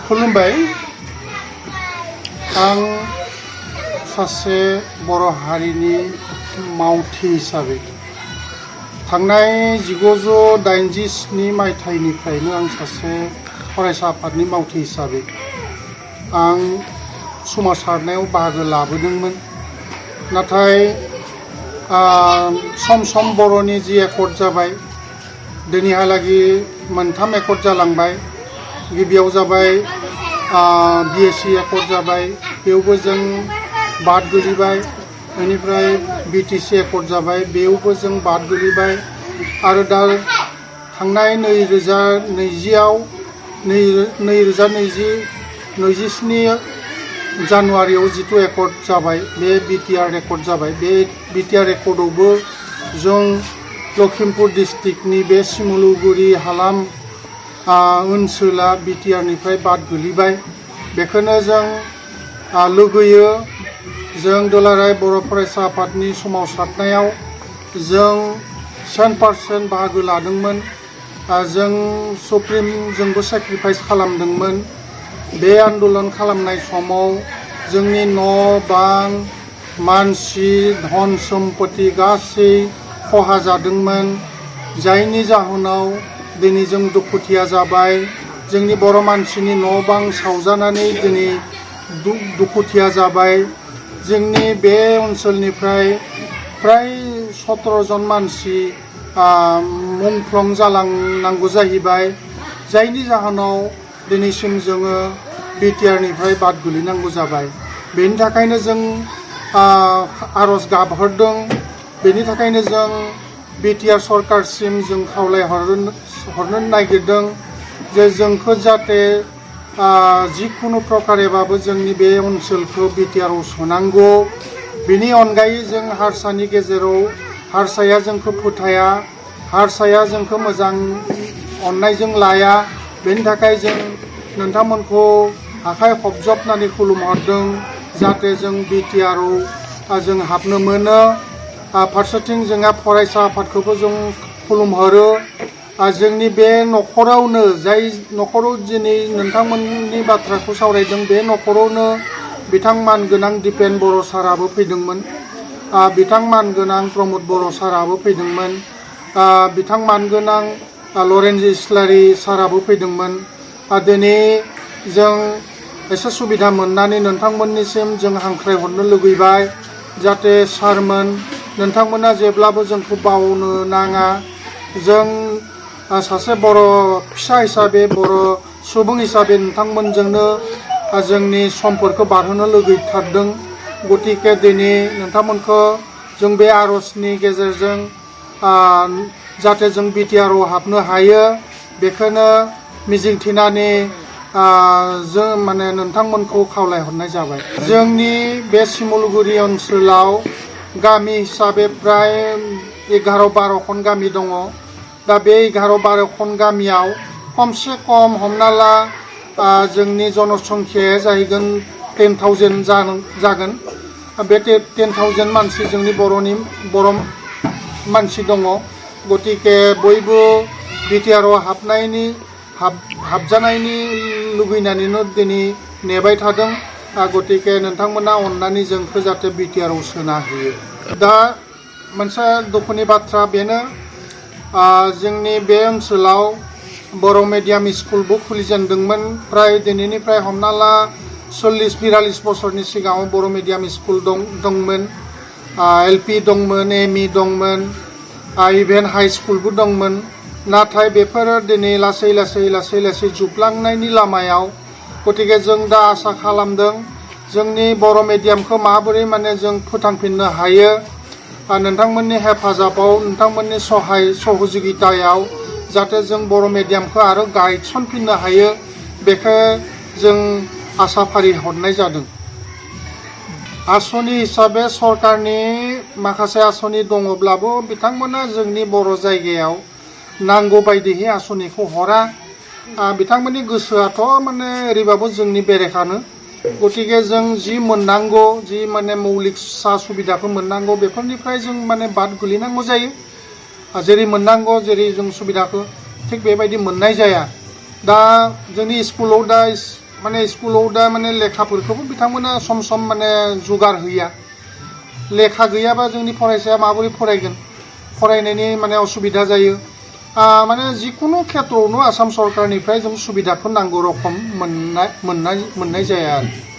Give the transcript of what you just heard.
खुलुमबाय आं सासे बर' हारिनि मावथि हिसाबै थांनाय 1987 मायथाइनिफ्रायनो आं सासे फरायसा आफादनि मावथि हिसाबै आं सोमावसारनायाव बाहागो लाबोदोंमोन। नाथाय सम सम बर'नि जि एकर्ड जाबाय दिनैहालागै मोनथाम एकर्ड जालांबाय। गिबियाव जाबाय BSc एकर्ड जाबाय, बेयावबो जों बाद गोलैबाय। बेनिफ्राय BTC एकर्ड जाबाय, बेयावबो जों बाद गोलैबाय। आरो दा थांनाय 2027 जानुवारियाव जिथु एकर्ड जाबाय बे BTR एकर्ड जाबाय। बे BTR एकर्डआवबो जों लखिमपुर डिस्ट्रिक्टनि बे सिमुलुगुरि हालाम ओनसोला BTR निफ्राय बाद गोलैबाय। बेखौनो जों लुगैयो जों दुलाराय बर' फरायसा आफादनि सोमावसारनायाव जों 100% बाहागो लादोंमोन। जों सुप्रिमजोंबो सेक्रिफाइस खालामदोंमोन। बे आन्दलन खालामनाय समाव जोंनि न' बां मानसि धन सम्पति गासै खहा जादोंमोन, जायनि जाहोनाव दिनै जों दुखुथिया जाबाय। जोंनि बर' मानसिनि न' बां सावजानानै दिनै दुखुथिया जाबाय। जोंनि बे ओनसोलनिफ्राय फ्राय 17 जन मानसि मुंख्लं जालांनांगौ जाहैबाय, जायनि जाहोनाव दिनैसिम जोङो BTR निफ्राय बाद गोलैनांगौ जाबाय। बेनि थाखायनो जों आर'ज गाबहरदों। बेनि थाखायनो जों BTR सरकारसिम जों खावलायहरनो नागिरदों जे जोंखौ जाहाथे जिखुनु प्रकारेबाबो जोंनि बे ओनसोलखौ BTR आव सोनांगौ। बेनि अनगायै जों हारसानि गेजेराव हारसाया जोंखौ फोथाया, हारसाया जोंखौ मोजां अननायजों लाया। बेनि थाखाय जों नोंथांमोनखौ आखाइ खबजबनानै खुलुमहरदों जाहाथे जों BTR आव जों हाबनो मोनो। फारसेथिं जोंहा फरायसा आफादखौबो जों खुलुमहरो। जोंनि बे न'खरावनो जाय न'खराव दिनै नोंथांमोननि बाथ्राखौ सावरायदों बे न'खरावनो बिथां मानगोनां दिपेन बर' साराबो फैदोंमोन, बिथां मानगोनां प्रमद बर' साराबो फैदोंमोन, बिथां मानगोनां लरेन्स इस्लारि साराबो फैदोंमोन। दिनै जों एसे सुबिदा मोननानै नोंथांमोननिसिम जों हांख्रायहरनो लुगैबाय जाहाथे सारमोन नोंथांमोना जेब्लाबो जोंखौ बावनो नाङा। जों सासे बर' फिसा हिसाबै बर' सुबुं हिसाबै नोंथांमोनजोंनो जोंनि समफोरखौ बारहोनो लुगैथारदों। गतिके दिनै नोंथांमोनखौ जों बे आर'जनि गेजेरजों जाहाथे जों BTR आव हाबनो हायो बेखौनो मिजिंथिनानै जों नोंथांमोनखौ खावलायहरनाय जाबाय। जोंनि बे सिमुलुगुरि ओनसोलाव गामि हिसाबै प्राय 11-12 गामि दङ। दा बे 11-12 गामियाव खमसे खम हमना ला जोंनि जनसंख्याया जाहैगोन 10,000 जागोन। बे 10,000 मानसि जोंनि बर' मानसि दङ। गतिके बयबो BTR आव हाबजानायनि लुगैनानैनो दिनै नेबाय थादों। गतिके नोंथांमोना अननानै जोंखौ जाहाथे BTR आव सोना होयो। दा मोनसे दुखुनि बाथ्रा बेनो जोंनि बे ओनसोलाव बर' मिडियाम स्कुलबो खुलिजेनदोंमोन। प्राय दिनैनिफ्राय हमना ला 40-42 बोसोरनि सिगाङाव बर' मिडियाम स्कुल दंमोन, LP दंमोन, ME दंमोन, इभेन हाई स्कुलबो दंमोन। नाथाय बेफोरो दिनै लासै लासै जोबलांनायनि लामायाव। गतिके जों दा आसा खालामदों जोंनि बर' मिडियामखौ माबोरै जों फोथांफिननो हायो। नोंथांमोननि हेफाजाबाव, नोंथांमोननि सहाय सहजुगितायाव जाहाथे जों बर' मिडियामखौ आरो गायसनफिननो हायो बेखौ जों आसा फारि हरनाय जादों। आसनि हिसाबै सरकारनि माखासे आसनि दङब्लाबो बिथांमोना जोंनि बर' जायगायाव नांगौ बायदियै आसनिखौ हरा। बिथांमोननि गोसोआथ' ओरैबाबो जोंनि बेरेखानो। गतिके जों जि मोननांगौ, जि मौलिक सा सुबिदाखौ मोननांगौ बेफोरनिफ्राय जों बाद गोलैनांगौ जायो। जेरै मोननांगौ जेरै जों सुबिदाखौ थिग बेबायदि मोननाय जाया। दा जोंनि स्कुलाव दा माने लेखाफोरखौबो बिथांमोना सम सम माने जुगार होया लेखा गैयाबा जोंनि फरायसाया माबोरै फरायगोन फरायनायनि माने असुबिदा जायो माने जिकुनु खेत्रआवनो आसाम सरकारनिफ्राय जों सुबिदाखौ नांगौ रखम मोननाय जाया आरो